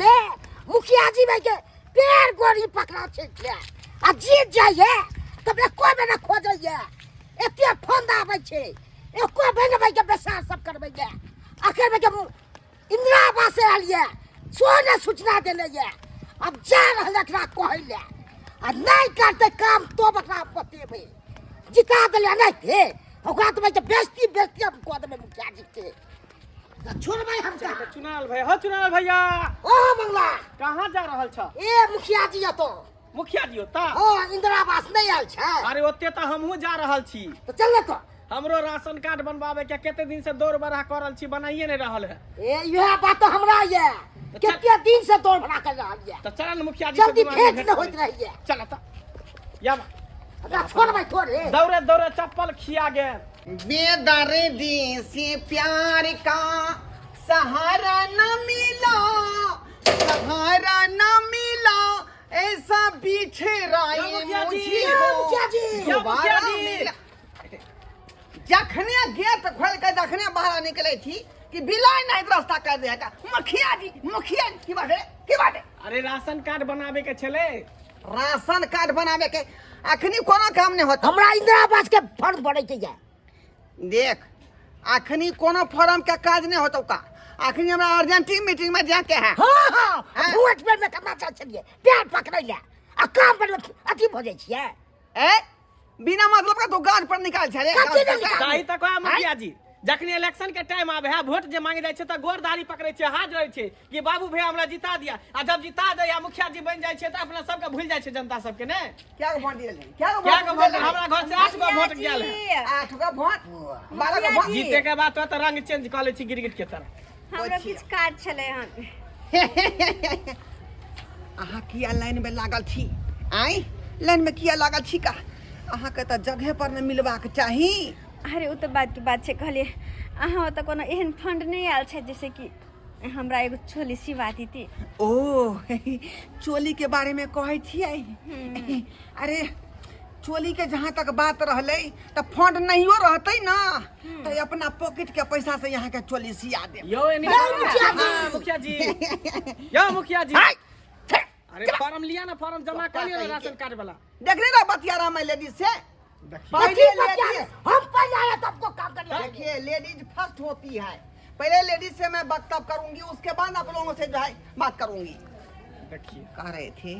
ने मुखिया जी भाई के पैर गोरी पकड़ा छै के आ जीत जाइए तब एको बेर ने खोजैए एते फंद आबै छै एको बेर ने भाई के बेसार सब करबैए अखन भाई के इंदिरा आवास आयल ये सो ने सूचना देने ये अब जा रहल एकरा कहै ले आ नहि करतै काम तो ओकरा बतेबै जिता देले नहि थे ओकरा तऽ भाई बेइज्जती बेइज्जती हम कऽ देबै मुखिया जी के तऽ छोड़बै हम तऽ चुनाल भैया हो चुनाल भैया ओ मंगला कहाँ जा रहल छ ए मुखिया जी एतौ मुखिया जी ओता हँ इंदिरा आवास नहि आयल छै अरे ओते तऽ हमहूँ जा रहल छी तऽ चल ने तऽ हमरो राशन कार्ड बनवावे के कते दिन से दौड़ बड़ा कर रहल छी बनाइए नहीं रहल है ए इएह बात तऽ हमरा ये कते दिन से दौड़ बड़ा कर रहल ये तऽ चल ने मुखिया जी से जल्दी दुनू आदमी भेंट भेंट नहि करै होइत रहैये चल तऽ या बा। एकरा छोड़बै थोड़े दौड़े दौड़े चप्पल खिया गेल बेदर्दी से प्यार का सहारा न मिला सहारा न मिला ऐसा बिछड़ाए या मुखिया जी, मुझे या हो मुखिया जी, या दोबारा मुखिया जी। मिला। जखने गेट खोल के जखने बाहर निकले छी कि बिलाय नहीं रास्ता कर दे का मुखिया जी मुखिया जी की बात है की बात है अरे राशन कार्ड बनावे के छले राशन कार्ड बनावे के अखनी कोनो काम नहीं होता हमरा इंदिरा आवास के फॉर्म भरे के ये देख अखनी कोनो फॉर्म के काज नहीं होतो का अखनी हमरा अर्जेंट मीटिंग में जाके है हाँ हाँ हाँ। वोट पे में कमा चाह छलिए पैर पकड़ै ले आ काम पर अथी भऽ जाइ छियै ए बिना मतलब का तू गाछ पर निकाल छले कथी ने निकाल? सही तऽ कह मुखिया जी जखनी इलेक्शन के टाइम आबे है वोट जे मांगे जाइ छै तऽ गोर दाढ़ी पकड़ै छै हाथ जोड़ै छै कि बाबू भैया हमरा जिता दिया आ जब जिता दे या मुखिया जी बनि जाइ छै तऽ अपना सबके भूलि जाइ छै जनता सबके ने क्या को वोट दिए क्या को क्या गो वोट हमरा घर से 8 गो वोट गेल है आठ गो वोट 12 गो वोट जीते के बाद तो रंग चेंज कऽ लै छी गिरगिट के तरह हमरा किछु काज छलै हन अहाँ किया लाइन में लागल छी आँय लाइन में किया लागल छी का अहाँके तऽ जगहे पर ने मिलबाक चाही अरे ओ तऽ बातके बात छै कहलियै अहाँ ओतऽ कोनो एहन फंड नहि आयल छै जैसे कि हमरा एगो चोली सिवा दीती ओ चोली के बारे में कहै छियै अरे चोली के जहाँ तक बात रहलै तऽ फंड नहियो रहतै ना तऽ अपना पॉकेट के पैसा से यहाँ के चोली सिया देब यो एनी मुखिया जी। हाँ, मुखिया जी यो मुखिया जी हाय, छे, अरे फॉर्म लिया ना फॉर्म जमा कर लिया ना राशन कार्ड वाला देख रहे ना बतिया रहा मैं लेडीज से देखिए पहले कथी बतिया लेडीज हम पहले आया तो आपको काम करिए देखिए लेडीज फर्स्ट होती है पहले लेडीज से मैं वक्तव्य करूंगी उसके बाद आप लोगों से जो है बात करूंगी देखिए कह रहे थे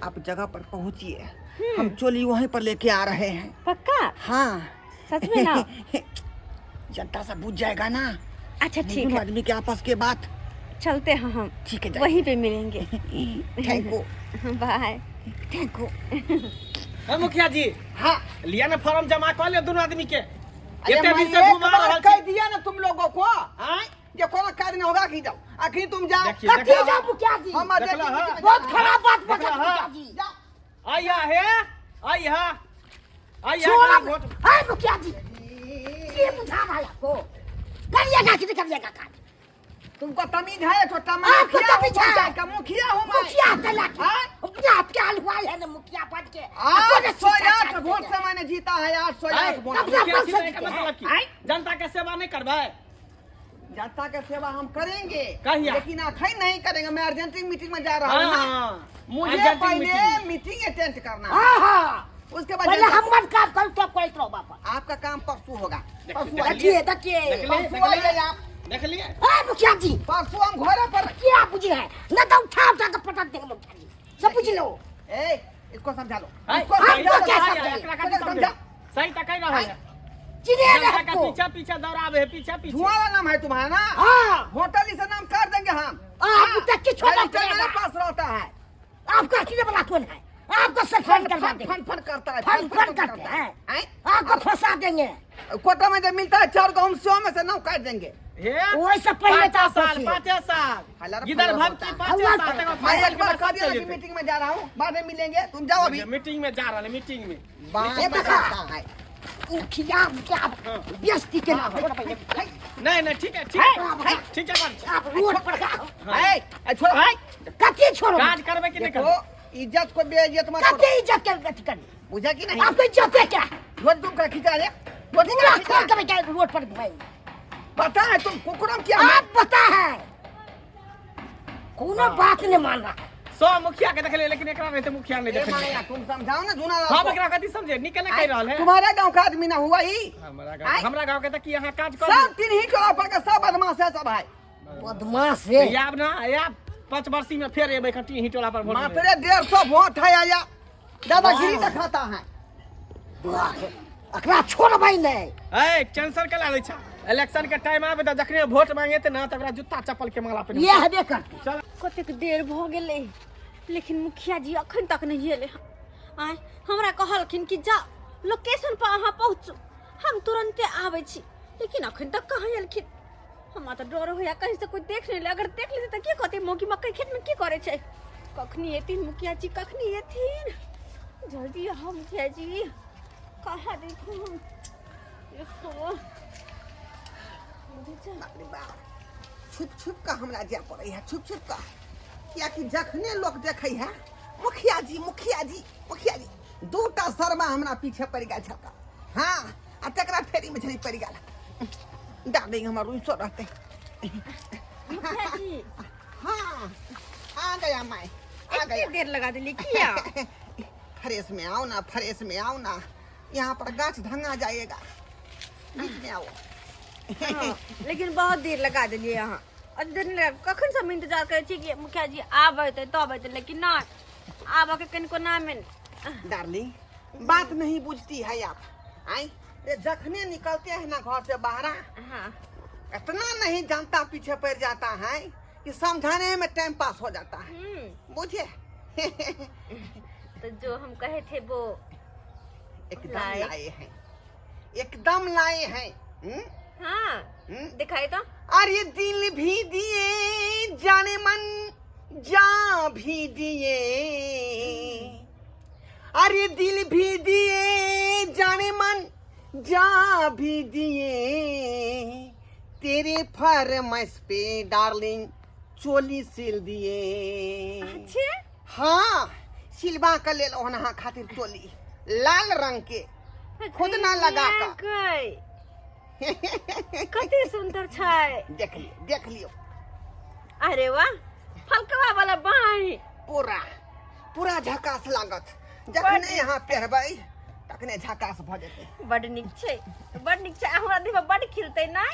आप जगह पर पहुंचिए हम चोली वहीं पर लेके आ रहे हैं पक्का हाँ सच में ना जनता सब बुझ जाएगा ना अच्छा ठीक दोनों है आदमी के आपस के बात चलते हैं हम ठीक है जाइए। वहीं पे मिलेंगे thank you by thank you हाँ, मुखिया जी हाँ लिया ना फॉर्म जमा कर लिया दोनों आदमी के अरे एते मैं दिन से एक घुमा बार रहल कह छी दिया ना तुम लोगों को आँय? ये कोनो कार्य नहीं होगा कि जाओ आखिर तुम जाओ देखिए, कथी देखला जाओ मुखिया जी हम देखला, हाँ। अर्जेंट बहुत खराब बात देखला, बजत हाँ। मुखिया जी जाओ आइया हे आइया आइया छोड़ा खाली वोट है मुखिया जी ये बुझा रहा है आपको करिएगा कि नहीं करिएगा काज तुमको तमीज है छोटा मैं आपको मुखिया हूँ तमीज है। पंचायत का मुखिया हूँ मैं मुखिया चला के हाँ? अपने आप के हाल हुआ है ना मुखिया पद के 808 वोट से मैंने जीता है 808 आँय, वोट अपना मुखिया जी पद से तो एकर जीते हैं। मतलब की जनता के सेवा नहीं करबै जनता के सेवा हम करेंगे कहिया? लेकिन अखन नहीं करेंगे मैं अर्जेंट मीटिंग में जा रहा हूँ ना हाँ, मुझे अर्जेंट पहले मीटिंग। मीटिंग अटेंड करना है हाँ हाँ उसके बाद पहले जनता- हम काम करू तब करैत रहो बापा आपका काम परसों होगा परसों देखिए, आइए देखिए देखिए देखलिए, परसों आइए आप देखलिए ए मुखिया जी परसों हम घरे पर क्या बुझ रहे न तो उठा उठा के पटक देंगे मुखिया जी सब बुझ लो ए इसको समझा लो आँय, इसको सही समझा तो लो क्या कहि समझे? है, एकरा कथी समझा। समझे? सही तो कहि रहल है चिन्हे जनता रहे के हमको पीछे पीछे दौड़ावे है पीछे पीछे धुआं वाला नाम है तुम्हारा ना हाँ होटल से नाम काट देंगे हम आप तक की छोड़ा रजिस्टर मेरे पड़ेगा पास रहता है आपका अकेले वाला कौन है आपको सफाई करवा फन देंगे फन फन करता है फन फन करते हैं हैं? आपको फंसा देंगे कोटा में जब मिलता है चार को हम 100 में से 9 काट देंगे हे वैसे पहले पाँचे तो साल फंसी। पाँचे साल हल्ला इधर फल्ला भक्ति होता है। पाँचे हल्ला साल फल्ला। तक मैं पाँच एक बार साल कह दिया चल कि जेतै। मीटिंग में जा रहा हूँ बाद में मिलेंगे तुम जाओ अभी मीटिंग में जा रहल है मीटिंग में बात ये देखा। बताता है मुखिया मुखिया बेइज्जती के ना छोड़ पहले नहीं नहीं ठीक है ठीक है ठीक है बात आप रोड पर का ए, ए, छोड़ो आँय, कथी छोड़ो काज करबै कि नहीं देखो करबै इज्जत को बेइज्जत मत करो कथी इज्जत के अथी करनी बुझा कि नहीं आपको इज्जत है क्या रोज तुम का खींचा रे रोज पूरा का खींचा खोल के क्या रोड पर घुमाएंगे पता है तुम कुकुरम क्या है आप पता है कोनो बात नहीं मान रहा है। सब मुखिया के देखले लेकिन एकरा रहते मुखिया नहीं ए देखले। माया, तुम समझाओ ना जूना लाल हम को। एकरा कथी समझे निकल कह रहल है। तुम्हारा गांव का आदमी ना हुआ ही। हमरा गांव, हमरा गांव के त की यहाँ काज कर सब तीन ही टोला पर के सब बदमाश है सब भाई। बदमाश है। याब ना याब 5 वर्षी में फेर एबै खटी ही टोला पर वोट देबै। मात्र 150 वोट है आया, दादागिरी दिखाता है। एकरा छोड़बै नहीं। ए टेंशन के लै छा, इलेक्शन के टाइम आबे त जखने वोट मांगे त ना तकरा जूता चप्पल के माला पहिन। ये हेबे करतै। चल। कतेक देर भऽ गेलै लेकिन मुखिया जी अखन तक नहि एलै हँ। आँय हमरा कहलखिन कि जा लोकेशन पर अहाँ पहुँचू, हम तुरन्ते आबै छी, लेकिन अखन तक कहाँ एलखिन। हमरा तऽ डर होइया कहीं से कोई देख नहि ले, अगर देख लेतै तऽ की कहतै मौगी मकई खेत में की करै छै। कखनी एथिन मुखिया जी, कखनी एथिन, जल्दी आउ मुखिया जी। कहाँ देखू हम देखो। बाप रे बाप, छुप छुप कऽ हमरा जाय पड़ै है, छुप छुप कऽ, कियाकि जखने लोक देखै है मुखिया जी मुखिया जी मुखिया जी, दूटा शर्मा हमरा पीछे पड़ि गेल छलका। हाँ, आ तकरा फेरी में छली पड़ि गेल। डार्लिंग हमर रुसो रहतै। मुखिया जी। हाँ आ गया मैं, आ एते गया। देर लगा देली किया? फ्रेश में आओ ना, फ्रेश में आओ ना, यहाँ पर गाछ धंगा जाएगा, बीच में आओ। हाँ, लेकिन बहुत देर लगा देलियै अहाँ। और देर नहि लगा, कखन से हम इंतजार करै छी कि मुखिया जी आबै तब एतै, लेकिन नहि आबऽ के कनिको नामे नहि। डार्लिंग बात नहीं बुझती है आप। आई ये जखने निकलते हैं ना घर से बाहर, हाँ, इतना नहीं जनता पीछे पड़ जाता है कि समझाने में टाइम पास हो जाता है। बुझे? तो जो हम कहे थे वो एकदम लाए। लाए हैं, एकदम लाए हैं। हम्म? हाँ। हम्म? दिखाई तो। अरे दिल भी दिए जाने मन जा भी दिए, अरे दिल भी दिए जाने मन जा भी दिए, तेरे फरमाइश पे डार्लिंग चोली सिल दिए। अच्छे? हाँ, सिलवा के लेल अहाँ खातिर चोली लाल रंग के, खुद ना लगा का। कते सुंदर छै। देख लियो, देख लियो। अरे वाह, फलकवा वाला बाई पूरा पूरा झकास लागत। जखने यहाँ पहरबै तखने झकास भऽ जेतै। बड नीक छै, बड नीक छै। हमरा देह में बड खिलतै नै?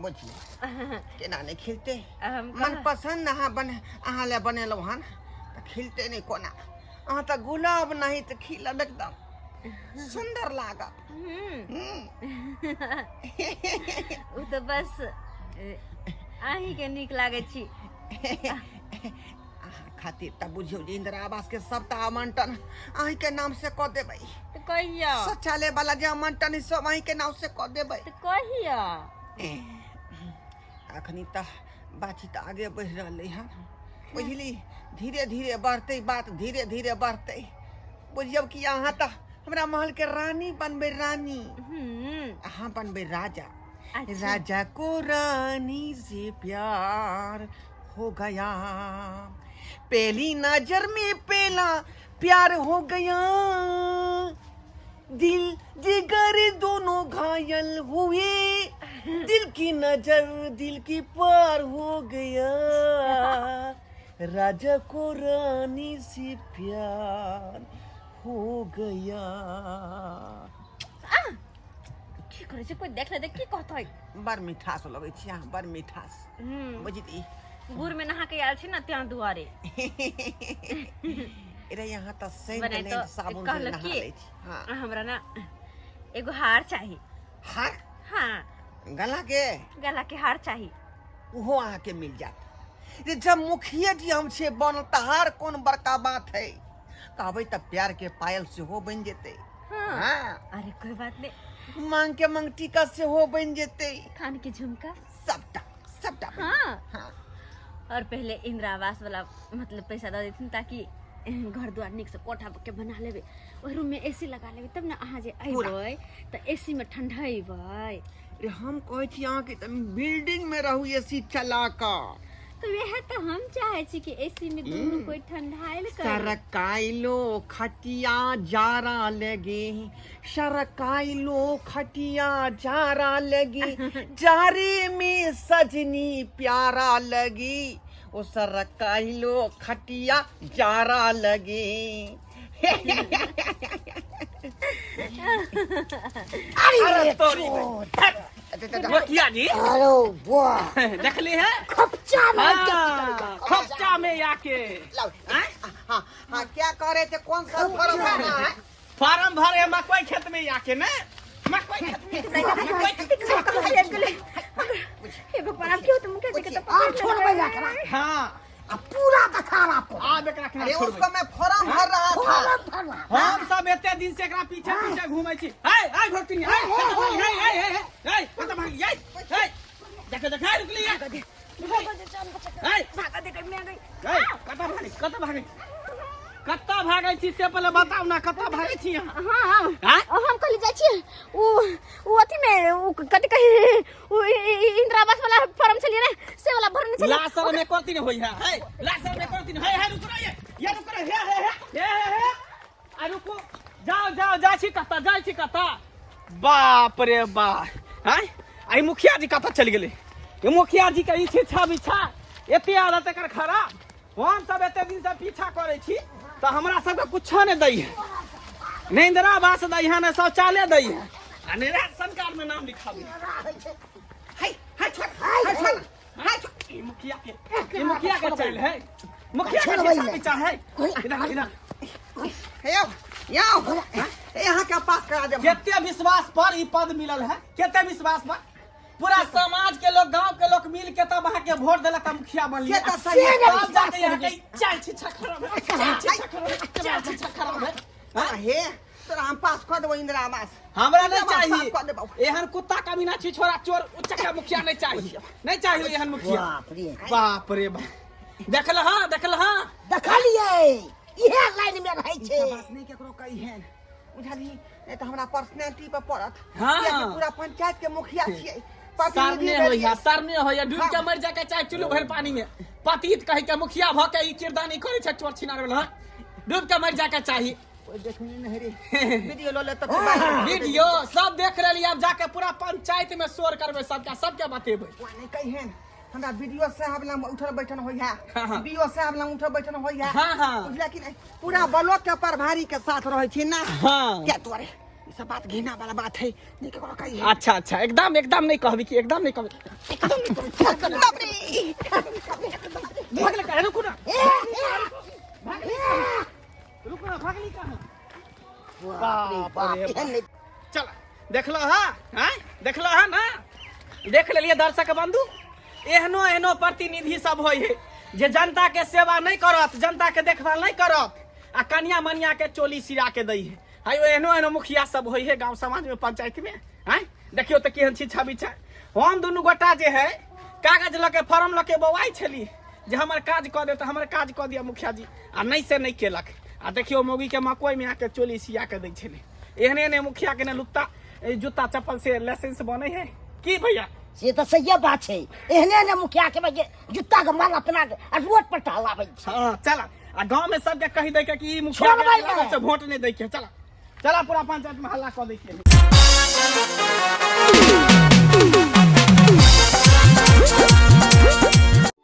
बुझलियै केना नहि खिलतै? हम मन पसंद अहाँ बने, अहाँ लए बनेलहुँ हन तऽ खिलतै नहि कोना? अहाँ तऽ गुलाब नहीं तऽ खिलब एकदम सुंदर लागत। ओ तऽ बस अहीं के नीक लागै छी। अहाँ खातिर तऽ बुझियौ जे इंदिरा आवास के सबटा आवंटन अहीं के नाम से कऽ देबै। तऽ कहिया? शौचालय वाला जे आवंटन है सब अहीं के नाम से कऽ देबै। तऽ कहिया? अखनी तऽ बातचीत आगे बढ़ि रहलै हन, बुझली? धीरे धीरे बढ़तै बात, धीरे धीरे बढ़तै। बुझियौ कि अहाँ तऽ हमरा महल के रानी बनबै, रानी। अहाँ बनबै राजा। अच्छा। राजा को रानी से प्यार हो गया, पहली नजर में पहला प्यार हो गया, दिल जिगर दोनों घायल हुए, दिल की नजर दिल की पार हो गया, राजा को रानी से प्यार हो गया। की करै छै? कोई देख लेतै की कहतै? बड़ मिठास लगै छी अहाँ, बड़ मिठास। बुझली? गुड़ में नहा के आयल छी ना त्यां दुआरे। अरे यहाँ तऽ सेंट बने लैंड तो साबुन से कहलक नहा की लै छी। हाँ। हमरा ना एगो हार चाही। हार? हाँ। गला के? गला के हार चाही। ओहो अहाँ के मिल जात। रे जब मुखिया जी हम छे बनल तऽ हार कोन बड़का बात है, कहबै तऽ प्यार के पायल सेहो बनि जेतै। हाँ। हाँ। अरे कोई बात नहीं। मांग के मंगटीका सेहो बनि जेतै। कान के झुमका? सबटा, सबटा बनि हाँ। जेतै। हाँ। और पहले इंदिरा आवास वाला मतलब पैसा दऽ देथिन ताकि घर द्वार नीक से कोठा के बना लेबै, ओहि रूम में एसी लगा लेबै, तब ने अहाँ जे अयबै तऽ एसी में ठंढेबै। रे हम कहै छी अहाँके तऽ बिल्डिंग में रहू एसी चला कऽ। तऽ वएह तऽ हम चाहै छी कि एसी में दुनू कोई ठंढाइल करे। सरकाइलो खटिया जारा लगे, सरकाइलो खटिया जारा लगे, जारे में सजनी प्यारा लगी, ओ सरकाइलो खटिया जारा लगे। अरे अरे तोरी चोर। मुखिया जी। अरे वाह। देखली है? खपचा में। हाँ, खोपचा में आके। लाओ। हाँ हाँ, क्या कह रहे थे? कौन सा फॉर्म भरना है? फार्म भरे मकई खेत में आके ने, मकई खेत में, मकई खेत में। कहाँ से आबि गेलै हे भगवान, आब की होतै मुखिया जी के तऽ? आब छोड़बै ना एकरा। हाँ। आ पूरा देखारा पर। आब एकरा केना अरे छोड़बै? उसको मैं फॉर्म भर रहा था। फॉर्म भरवा। हम सब एते दिन से एकरा पीछे पीछे घूमै छी। हे हे भक्तिनी, हे हे हे हे हे हे कतऽ भागली? हे हे, देख देख, हे रुकली हे। हे। भागा दे मैं गई। हे, कतऽ भागै? कतऽ भागै? कतऽ भागै छी से पहिले बताउ ना, कतऽ भागै छी अहाँ? हाँ हाँ। आँय? हम कहली जाइ छियै उ उ अथी में, उ कथी कही, उ इंदिरा आवास वाला फॉर्म छलियै ने, से वाला भरने छलियै। लासर में कोती नहीं होई है। हे, लासर में कोती नहीं। हे हे, रुक रे ये, रुक रे। हे हे हे हे हे, आ रुको, जाओ जाओ, जाइ छी कतऽ, जाइ छी कतऽ? बाप रे बाप, हैं आई मुखिया जी कतऽ चलि गेलै? ई मुखिया जी के ई छिछा बिछा एते आदत एकर खराब। हम सब एते दिन से पीछा करै छी तऽ हमरा सबके कुछो नहि दै है, ने इंदिरा आवास दै है, ने शौचालय दै है, आ ने राशन कार्ड में नाम लिखाबै है। हाय हाय, छोड़, हाय छोड़, हाय छोड़। ई मुखिया के, ई मुखिया के चाल है, मुखिया के छोड़बै छिछा ने। बिछा है। इधर इधर। हे आओ, यहाँ आओ। यहाँ के पास करा दे। केते विश्वास पर ई पद मिलल है, केते विश्वास पर पूरा समाज के लोग, गांव के लोग मिल के तब अहाँ के वोट देलक तब मुखिया बनलियै। से तऽ सही है। तब जाके यहाँ के चाल छिछा खराब है, चाल छिछा खराब है, चाल छिछा खराब है। हाँ, हे तोरा हम पास कऽ देबो इंदिरा आवास। हमरा नहीं इंदिरा आवास चाहिए। पास कऽ देबो। एहन कुत्ता कमीना छी छोरा चोर उच्चका मुखिया नहीं चाहिए, नहीं चाहिए एहन मुखिया। बाप रे। बाप रे बाप, देखल हाँ, देखल हाँ। देखलियै, इहे लाइन में रहै ई छै। सब बात नहीं केकरो कही है, बुझलही? नहीं तऽ हमरा पर्सनैलिटी पर पड़त। हाँ। कियाकि पूरा पंचायत के मुखिया छियै, प्रतिनिधि सरने होइया, भेलियै। सरने होइया, डूब के हाँ। मर जाके चाहे चुल्लू भरि पानी में। पतित कहि के मुखिया भ के ई किरदानी करै छै चोर छिनार वाला। हाँ, डूब के मर जाके चाही। कोई देखनी नहीं रे, वीडियो लो ले तऽ। वीडियो सब देख रहली, आब जाके पूरा पंचायत में शोर करबै, सबके सबके बतेबै। वहाँ नहीं कही है, हमरा वीडियो साहब लग उठल बैठल होइ है। हाँ, हाँ। बीओ साहब लग उठल बैठल होइ है। हाँ, हाँ। बुझला कि नहीं? पूरा ब्लॉक के प्रभारी के साथ रहै छी ना। हाँ। क्या तोरे ई सब बात घिना वाला बात है, नहीं केकरो कही है। अच्छा अच्छा, एकदम एकदम नहीं कहबी कि एकदम नहीं कहबी, एकदम नहीं कहबी। बाप रे। भागले काहे? रुकू ना, रुकू ना, भागली कहाँ? बाप रे बाप, एहन नहि। चल, देखलो हा? हाँ, देखलो हा ना? देख लेलिए दर्शक बंधु, एहनो एहनो प्रतिनिधि सब होइ है जे जनता के सेवा नहीं करत, जनता के देखभाल नहीं करत आ कनिया मनिया के चोली सिरा के दै है। हाय, एहनो एहनो मुखिया सब होइ है गांव समाज में, पंचायत में। आँय, देखियो तऽ केहन छिछा बिछा। हम दुनू गोटा जे है कागज लऽ के, फॉर्म लऽ के बौआइ छली जे हमर काज कऽ दे तऽ हमर काज कऽ दिअ मुखिया जी, आ नहि से नहि केलक। आ देखियो मौगी के मकई में आके चोली सिया के दै छलै। एहने एहने मुखिया के ने लुत्ता जूता चप्पल से लाइसेंस बनै है की भैया? से तऽ सहिए बात छै, एहने ने मुखिया के भाई जूता के माला पहना के आ रोड पर टहलाबै छै। हाँ, चल, आ गांव में सबके कहि दै के कि ई मुखिया छोड़बै के नहि। से वोट नहीं दै के। चल चल, पूरा पंचायत में हल्ला कऽ दै के।